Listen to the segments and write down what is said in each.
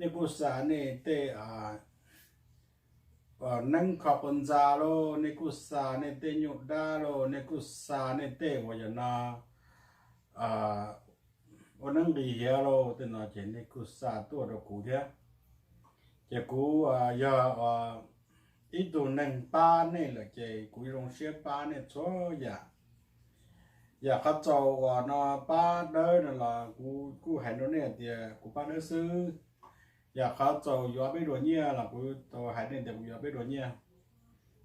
Nej kuj xa nej tej neeb kho quav ntxa lauj, nej kuj xa nej tej nyuj dab lauj, nej kuj xa nej tej uas yog no ua neeb nqis hiav lauj, tej no ces nej kuj xa tuaj rau kuv thiab. Ces kuv yog ib tug neeg pab nej lawm ces kuv zoo siab pab nej txhua yam. Yam qhov txaus uas no pab dawb no los kuv kuj hais rau nej hais tias kuv pab dawb xwb. Yam qhov txaus yuav peb dua nyiaj los kuv tau hais nej tias kuv yuav peb dua nyiaj.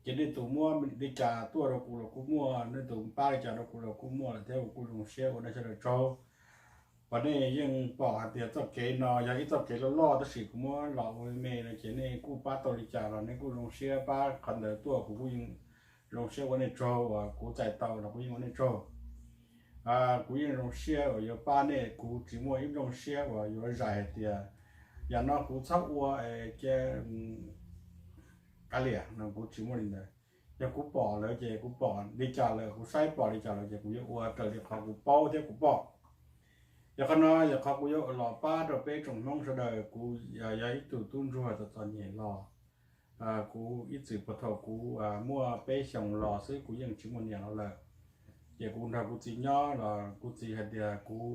Ces nej tus muab li cas tuaj rau kuv los kuj muaj, nej tus pab li cas rau kuv los kuj muaj lawm thiab, kuv kuj zoo siab ua nej sawv daws tsaug. Uas nej yeej pom hais tias txoj kev no yog ib txoj kev loj loj tab sis kuv muab los ua me no ces nej kuj pab tau li cas los nej kuj zoo siab pab qhov ntawd tuaj, kuv kuj yeej zoo siab ua nej tsaug, uas kuv txais tau los kuv yeej ua nej tsaug. Kuv yeej zoo siab uas yuav pab nej, kuv tsis muaj ib nplooj siab uas yuav zais hais tias yam no kuv txhob ua es cia kav liam no, kuv tsis muaj li ntawd. Yog kuv pom lawm ces kuv pom li cas lawm, kuv saib pom li cas lawm ces kuv yuav ua raws li qhov kuv paub thiab kuv pom. Yog qhov no yog qhov kuv yuav los pab rau peb tsoom Hmoob sawv daws. Kuv yog ib tug tub ntsuag txom txom nyem los, kuv ib txwm puag thaum kuv muaj peb xyoos los xwb kuv yeej tsis muaj niam los lawm. Ces kuv nrog kuv txiv nyob los kuv txiv hais tias kuv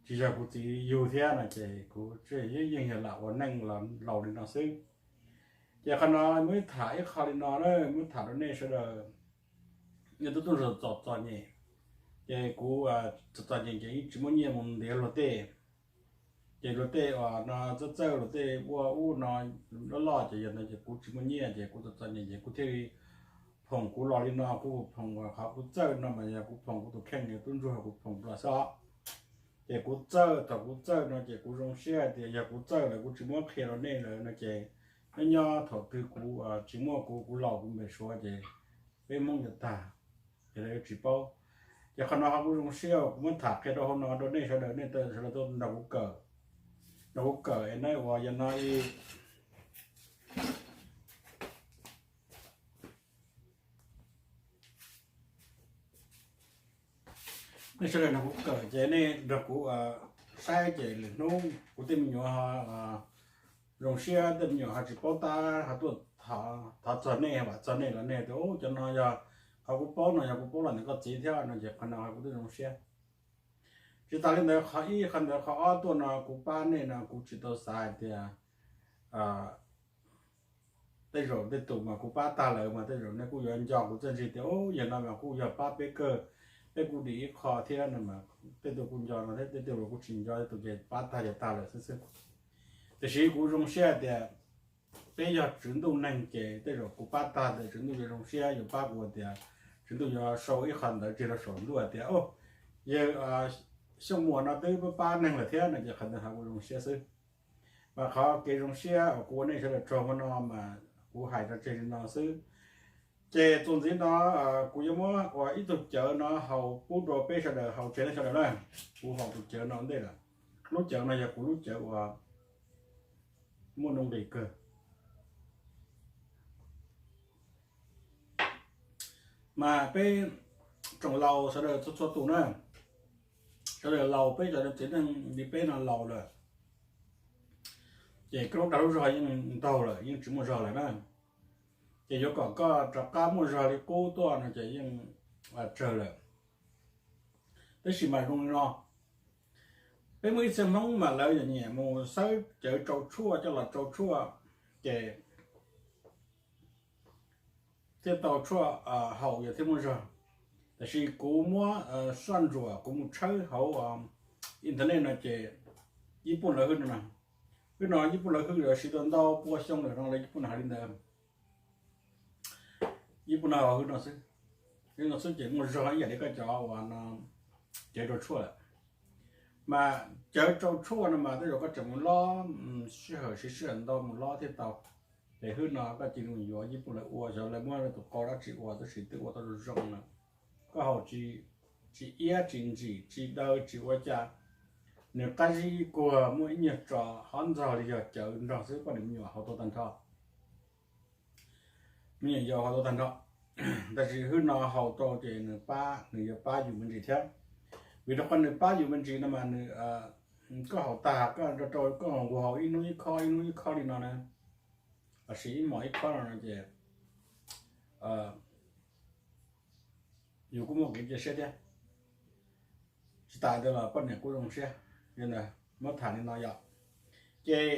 tsis yog kuv txiv yug thiab no ces kuv yeej yog lam ua neej los laus li no xwb. Ces qhov no muab tham ib qho li no na, muab tham rau nej sawv daws. Nej tub tub ntsuag txom txom nyem, ces kuv txom txom nyem ces yeej tsis muaj nyiaj mus ntiav luag tej. Ces luag tej uas no txawj txawj, luag tej ua ub no loj loj ces yog ntawd ces kuv tsis muaj nyiaj ces kuv txom txom nyem ces kuv thiaj li phoom kuv los li no, kuv phoom qhov kuv txawj no mas yog kuv phoom kuv tus kheej, yog tub ntsuag kuv phoom los xwb os. Ces kuv txawj, thaum kuv txawj no ces kuv zoo siab tias yog kuv txawj lawm kuv tsis muab qhia rau nej lawm no ces nyob nyob thaum twg kuv tsis muaj kuv, kuv laus kuv npem suav ces peb Hmoob yuav tag, ces lawv yuav tsis paub. Ces qhov no kuv zoo siab kuv muab tham qhia rau hauv no rau nej sawv daws, nej sawv daws tuaj nrog kuv kawm, nrog kuv kawm es nej uas yog no nej sawv daws nrog kuv kawm ces nej nrog kuv saib ces lwm hnub kuv tej me nyuam ho zoo siab, tej me nyuam ho tsis paub tab ho tuaj thov txog nej, vam txog nej los nej tias cov no yog qhov kuv paub no, yog kuv paub los ntawm koj txiv thiab no ces qhov no kuv twb zoo siab. Tsis tas li ntawd, qhov ib qhov ntawd qhov ob tuaj no kuv pab nej no kuv tsis tau xav hais tias tej zaum tej tus mas kuv pab tag lawm mas tej zaum nej kuj yuav nco kuv txiaj ntsig tias yog no mas kuj yog pab peb kawg, peb kuj dim ib qho thiab no mas tej tus kuj nco no thiab, tej tus los kuj tsis nco, tej tus ces pab tag ces tag lawm xwb xwb. Tiam sis kuv zoo siab hais tias peb yog tswv ntuj neeg ces tej zaum kuv pab tag ntawd tswv ntuj yuav zoo siab yuav pab kuv tias tswv ntuj yuav sau ib qho ntawv tseg rau saum ntuj hais tias yawg Xyooj Muas no twb pab pab neeg lawm thiab no ces qhov ntawd kuv zoo siab xwb. Mas qhov kev zoo siab uas kuv ua nej sawv daws tsaug hmo no mas kuv hais rau tseg li no xwb. Ces txuas ntxiv no kuv yuav muab ua ib tug cawv no haus pub rau peb sawv daws haus tseg nej sawv daws na. Kuv haus tus cawv no ua ntej lawm. Lub cawv no yog kuv lub cawv uas muaj nuj nqis kawg. Mas peb tsoom laus sawv daws txhua txhua tus na, sawv daws laus, peb cov txiv neej li peb no laus lawm, ces koj lub dag lub zog yeej ntaug lawm, yeej tsis muaj zog lawm na. Ces yuav kom koj rov qab muaj zog li qub tuaj no ces yeej tsawg lawm. Tab sis mas zoo li no, peb muaj ib txhia Hmoob mas lawv yog nyiam mus xawb cawv tsau tshuaj coj los tsau tshuaj, ces thiaj tau tshuaj haus yog thiaj muaj zog. Tab sis kuv muab soj ntsuam kuv mus tshawb hauv internet no ces Yij Pooj lawv hwb no, hwb no Yij Pooj lawv hwb lawv siv tau ntau pua xyoo lawm no lawv Yij Pooj no hais li ntawd. Yij Pooj no hwb no xwb, hwb no xwb ces muaj zog ib yam li koj cov uas no cawv tsau tshuaj lawm. Mas cawv tsau tshuaj no mas tej zaum koj tseem mus lob, sij hawm siv sij hawm ntau mus lob thiaj tau. Ces hwb no koj cia li mus yuav Yij Pooj lawv ua, xyov lawv muab lawv tus qau dab tsi ua tab sis twb ua tau zoo zoo lawm. Koj haus tsis iab tsis ntsim tsis daw tsis ua cas, nws qab zib kuag muaj ib nyuag tso hov ntxog li yog cawv nrog xwb, koj niam me nyuam haus tau tag nrho. Me nyuam yaus haus tau tag nrho. Tab sis hwb no haus tau ces nws pab, nws yuav pab yus me ntsis thiab. Vim rau qhov nws pab yus me ntsis no mas nws koj haus tag koj rau rau koj nqus haus ib hnub ib khob ib hnub ib khob li no na, los sis ib hmos ib khob no no ces yus kuj muaj kev cia siab thiab. Tsis tas ntawd los poj niam kuj zoo siab. Yog ntawd muab tham li no yom. Ces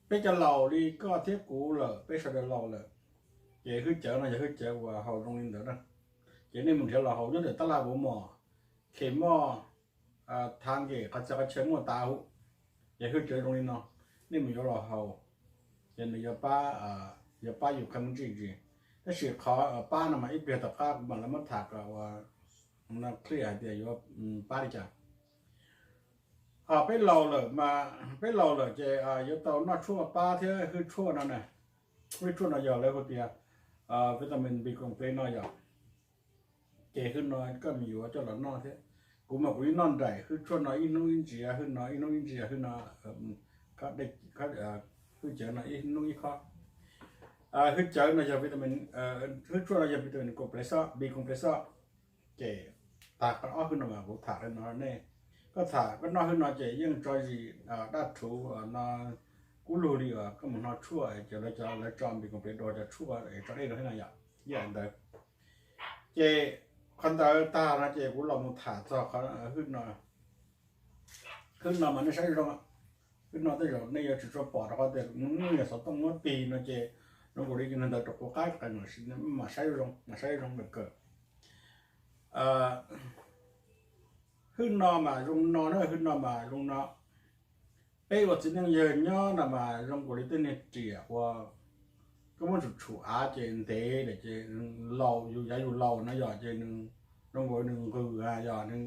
peb cov laus li koj thiab kuv lawm, peb sawv daws laus lawm, ces hwj cawv no yog hwj cawv uas haus zoo li ntawd na. Ces nej mus nrhiav los haus nyob ntawm tab laj vauv mom, khes moj, thav nkem, qhov txhia qhov chaw muaj tas huv. Ces hwj cawv zoo li no, nej mus yuav los haus, ces nws yuav pab, yuav pab yus qee me ntsis ntsis. Tab sis qhov pab no mas ib pliag tom qab kuv mam li muab tham kom ua no clear hais tias yuav pab li cas. Ho peb laus lawm mas, peb laus lawm ces yuav tau noj tshuaj pab thiab hwj tshuaj no na. Hwj tshuaj no yog lawv hu tias vitamin B complex no yom. Ces hwj no koj mus yuav coj los noj thiab. Kuv mas kuv yeej noj nraim hwj tshuaj no ib hnub ib ntsia, hwj no ib hnub ib ntsia, hwj no, hwj cawv no ib hnub ib khob. Hwj cawv no yog vitamin, hwj tshuaj no yog vitamin complex xwb, B complex xwb. Ces tag qhov ob hwj no mas kuv tham li no nej, koj tham koj noj hwj no ces yeej tso zis daj rhuv no kub lug li uas koj mus hno tshuaj ces lawv cov lawv tso B complex dua cov tshuaj es tso dej rau thiab no yom, ib yam ntawd. Ces qhov ntawd tag no ces kuv los mus tham txog qhov hwj no. Hwj no mas nej saib zoo, hwj no tej zaum nej yuav tsis tshua pom rau qhov tias nws muaj xov tooj muab tig no ces zoo nkaus li ntawd rau kuv qab qees lawm, mam saib zoo, mam saib zoo kawg. Hwj no mas zoo no na, hwj no mas zoo no. Peb ua txiv neej yawg nyob no mas zoo nkaus li tej niag riam uas koj muab tshum tshum av ces ntev lawm ces laus, yus yav yus laus no yog ces nws zoo nkaus nws nqws, yog nws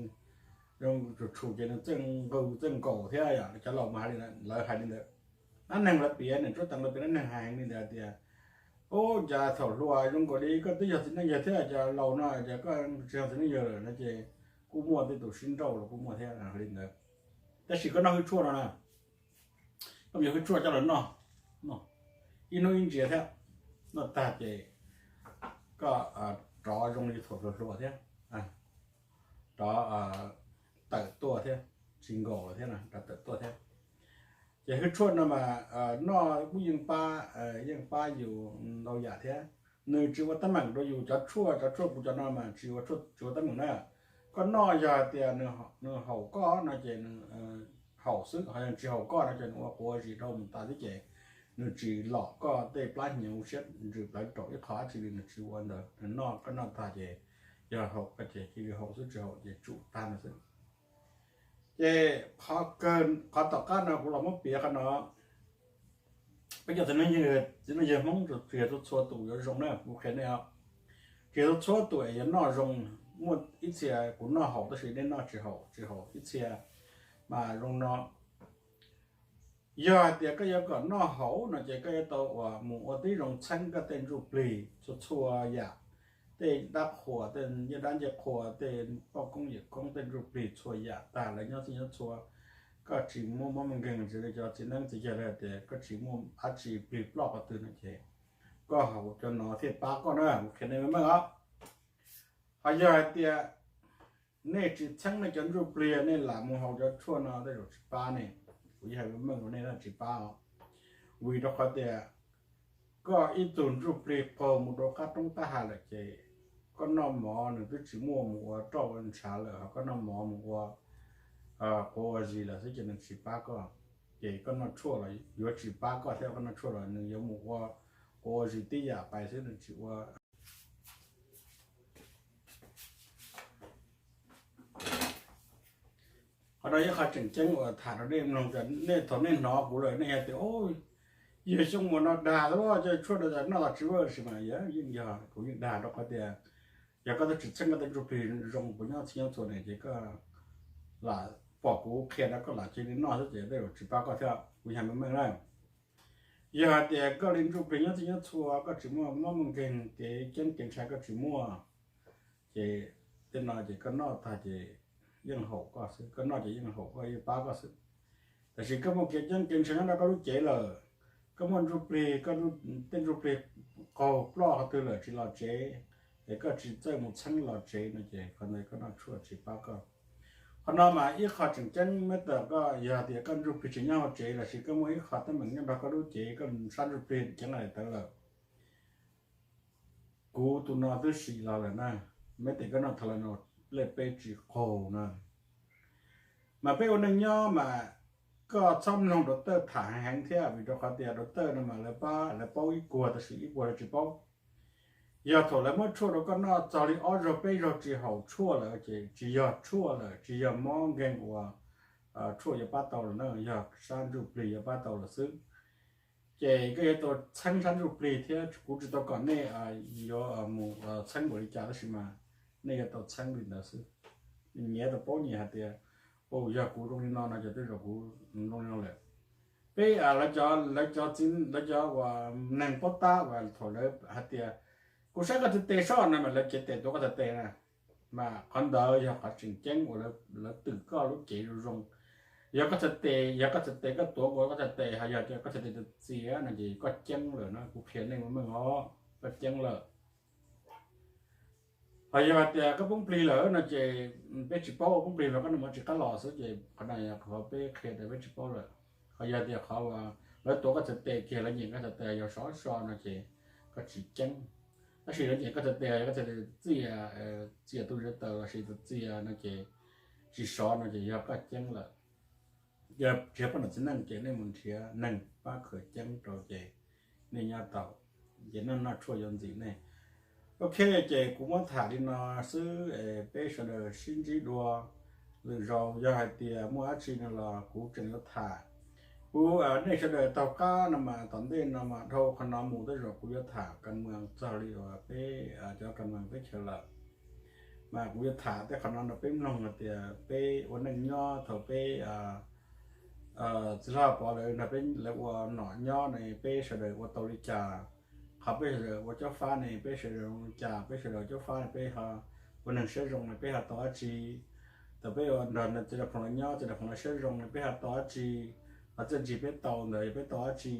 tshum tshum ces nws txawj nqws txawj nkaus thiab yom, cov laus mus hais li, lawv hais li ntawd. Dab neeg lawv piav, niam Tsuab Teev lawv piav dab neeg hais li ntawd tias, ub, cas thaum hluas zoo nkaus li koj twb yog txiv neej yawg thiab, cas laus no ces koj tsis yog txiv neej yawg lawm no ces kuj muaj tej tus sib nrauj los kuj muaj thiab li ntawd. Tab sis koj noj hwj tshuaj no na, koj mus yuav hwj tshuaj coj los noj, ib hnub ib ntsia thiab, noj tag ces koj rov zoo li thaum hluas hluas thiab, rov tawm tuaj thiab, tsis nkaus lawm thiab, rov tawm tuaj thiab. Ces hwj tshuaj no mas noj kuj yeej pab, yeej pab yus ntau yam thiab. Nws tsis ua teeb meem rau yus, cov tshuaj, cov tshuaj kuv cov no mas tsis ua, tsis ua teeb meem na. Koj noj yog hais tias nws haum koj no ces nws haum xwb, ho yog tsis haum koj no ces nws ua quav zis rau mus tas xwb ces nws tsis lom koj tej plab hnyuv siab ntsws plawv raum ib qho dab tsi li, nws tsis ua ntawd. Nws noj, koj noj tag ces yog haum koj ces cia li haum xwb, tsis haum ces tsum tag no xwb. Ces qhov kawg, qhov tom qab no kuv los muab piav qhov no, peb cov txiv neej yawg Hmoob tsis yog txhua txhua tus yuav zoo na, kuv qhia nej os. Tsis yog txhua txhua tus es yuav noj zoo, muaj ib txhia kuv noj haum tab sis nej noj tsis haum, tsis haum ib txhia mas zoo no. Yog hais tias koj yuav kom noj haum no ces koj yuav tau uas mus ua tib zoo txheeb koj tej ntsuj plig txhua txhua yam, tej dab qhuas, tej ncej dab ncej qhua, tej poj koob yawm koob, tej ntsuj plig txhua yam tag lawv nyob txhij nyob txhua. Koj tsis muaj mob muaj nkeeg, tsis li cov txiv neeb txiv yaig lawv hais tias koj tsis muaj dab tsi plig ploj qhov twg no ces koj haus cov no thiaj pab koj na, kuv qhia nej meej os. Ho yog hais tias nej tsis txheeb nej cov ntsuj plig, nej lam mus haus cov tshuaj no tej zaum tsis pab nej. Kuv yeej hais meej rau nej, tsis pab os. Vim rau qhov tias koj ib tug ntsuj plig qaug mus rau qab roob qab hav lawm ces koj noj mov nws twb tsis muaj mus ua roj ua ntshav lawm, ho koj noj mov mus ua quav ua zis lawm xwb ces nws tsis pab koj. Ces koj noj tshuaj los yuav tsis pab koj thiab, koj noj tshuaj los nws yuav mus ua quav ua zis tib yam pais xwb, nws tsis ua. Qhov no yog qhov tseem ceeb uas tham rau nej mloog, nej thaum nej hnov kuv lawm nej hais tias, yawg Xyooj ua no dag, cov tshuaj no noj los tsis ua si mas, yeej yog kuv yeej dag rau qhov tias yog koj twb tsis txheeb koj tej ntsuj plig zoo puas nyob txhij nyob txhua ne ces koj lam pom kuv qhia no koj lam cia li noj xwb ces tej zaum tsis pab koj thiab, kuv yeej hais meej meej na. Yog hais tias koj li ntsuj plig nyob txhij nyob txhua, koj tsis muaj mob muaj nkeeg, kev ceeb kev ntshai koj tsis muaj, ces tej no ces koj noj tag ces yeej haum koj xwb, koj noj ces yeej haum koj, yeej pab koj xwb. Tab sis koj muaj kev ceeb kev ntshai nyob rau koj lub cev lawm, koj muaj ntsuj plig, koj tej ntsuj plig qaug ploj qhov twg lawm tsis los tsev, es koj tsis txawj mus txheeb los tsev no ces qhov ntawd koj noj tshuaj tsis pab koj. Qhov no mas ib qho tseem ceeb, meb tam koj yog tias koj ntsuj plig tsis nyob hauv tsev los sis koj muaj ib qho teeb meem nyob nrog koj lub cev, koj sab ntsuj plig ceev li ntawd lawm, kuv tus no twb sim los lawm na, meb tes koj noj tha la no lej peb tsis qaug na. Mas peb ua neej nyob mas koj txhob mloog doctor tham heev heev thiab, vim rau qhov tias doctor no mas lawv pab, lawv paub ib puas tab sis ib puas lawv tsis paub. Yog thaum lawv muab tshuaj rau koj noj txog li ob zaug peb zaug tsis haum tshuaj lawm ces tsis yog tshuaj lawm, tsis yog mob nkeeg uas tshuaj yuav pab tau lawm na, yog sab ntsuj plig yuav pab tau lawm xwb. Ces koj yuav tau txheeb sab ntsuj plig thiab, kuv tsis tau kom nej yuav mus txheeb npaum li cas tab sis mas nej yuav tau txheeb li ntawd xwb. Nyias tau paub nyias hais tias, u, yog kuv zoo li no no ces tej zaum kuv zoo li no lawm. Peb lawv cov, lawv cov txiv, lawv cov uas neeg paub tab uas thaum lawv hais tias, kuv saib koj txhais tes soj no mas lawv cev tes tuav koj txhais tes na, mas qhov ntawd yog qhov tseem ceeb uas lawv twm koj lub cev zoo zoo. Yog koj txhais tes, yog koj txhais tes koj tuav ua koj txhais tes, ho yog tias koj txhais tes txias no ces koj ceeb lawm no, kuv qhia nej ua meej os, koj ceeb lawm. Ho yog hais tias koj poob plig lawm no ces peb tsis paub, poob plig mas koj noj mov tsis qab los xwb ces qhov no yog qhov peb qhia tias peb tsis paub lawm. Ho yog tias qhov uas lawv tuav koj txhais tes kiag, lawv nyeem koj txhais tes yog sov so no ces koj tsis ceeb. Tab sis lawv nyeem koj txhais tes, yog koj txhais tes txias, txias tus ze taws los sis txias no ces tsis sov no ces yog koj ceeb lawm. Yog nrhiav poj niam txiv neej ces nej mus nrhiav neeg pab khaws ceeb rau ces nej nyob tau, ces noj noj tshuaj yuav ntxim nej. Ok, ces kuv muab tham li no xwb, peb sawv daws sib ntsib dua lwm zaus, yog hais tias muaj dab tsi no los kuv tseem yuav tham. Kuv, nej sawv daws taug qab no mas tom ntej no mas dhau qhov no mus tej zaum kuv yuav tham kas mees txog li uas peb cov kas mees teb chaws lawm. Mas kuv yuav tham tej qhov no rau peb mloog hais tias peb ua neej nyob thaum peb txiv hlob Pov lawv nrog peb lawv ua nom nyob ne peb sawv daws ua tau li cas, qhov peb sawv daws ua cob fab ne peb sawv daws zoo li cas, peb sawv daws ua cob fab ne peb ho ua neeg siab zoo ne peb ho tau dab tsi. Thaum peb ua nrog txiv Dam Khoom lawv nyob, txiv Dam Khoom lawv siab zoo ne peb ho tau dab tsi, ho txiaj ntsig peb tau ntawd peb tau dab tsi.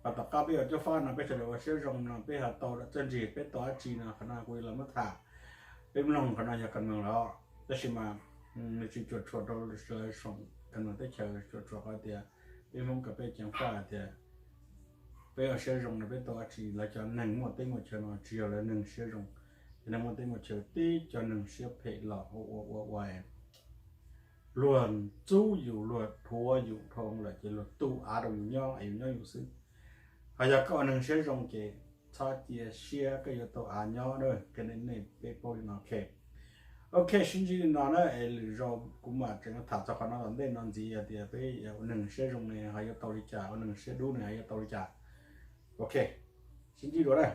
Ho tom qab peb ua cob fab no peb sawv daws ua siab zoo no peb ho tau txiaj ntsig peb tau dab tsi no, qhov no kuv yuav los muab tham. Peb mloog qhov no yog kas mees los, tab sis mas nws tsis cuam tshuam rau lawv soom kas mees teb chaws, cuam tshuam qhov tias peb Hmoob kom peb ceev faj hais tias peb ua siab zoo no peb tau dab tsi. Lawv cov neeg muaj teb muaj chaw no tsis yog lawv neeg siab zoo, cov neeg muaj teb muaj chaw tib cov neeg siab phem los ua ua ua ua luag ntxub yus, luag dhuav yus dhau lawm ces luag tu av rau yus nyob es yus nyob yus xwb. Ho yog koj ua neeg siab zoo ces txhob cia siab koj yuav tau av nyob na, qhia nej peb paub li no. Ok, sib ntsib li no na, es lwm zaus kuv mam tseem tham txog qhov no tom ntej no ntxiv hais tias peb ua neeg siab zoo ne ho yuav tau li cas, ua neeg siab dub ne ho yuav tau li cas. Ok, sib ntsib dua na.